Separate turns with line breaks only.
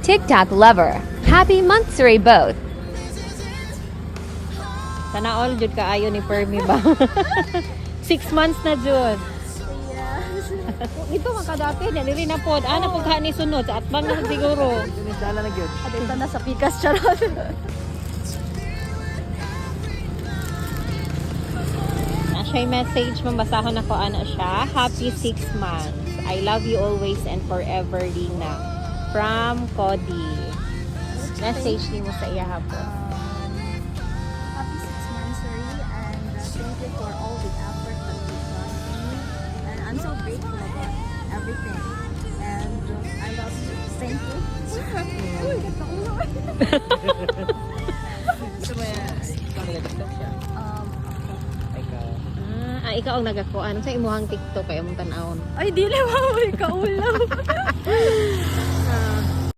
TikTok lover. Happy monthsary both.
Sana all jud kaayo ni Permi ba. 6 months na jud.
Yes.
Ito man kadati na diri na pod. Ana pud ka ni sunod sa atbang na siguro.
Dala na gyud.
Adto na sa pikas, charot.
Na siya message, mabasahon ako ana siya. Happy 6 months. I love you always and forever, Lina. From Cody. Message nimo sa iya hapon.
Happy 6 months, and thank you for all the effort that you've done for me. And I'm so grateful about everything. And I love you. Thank you. Uy, nakaulo.
Gusto mo yan? Ikaw nag-TikTok siya?
Ako.
Ah, ikaw ang nagakuan sa imuhang TikTok kay imong tan-awon.
Ay, di lang mo, kaulo.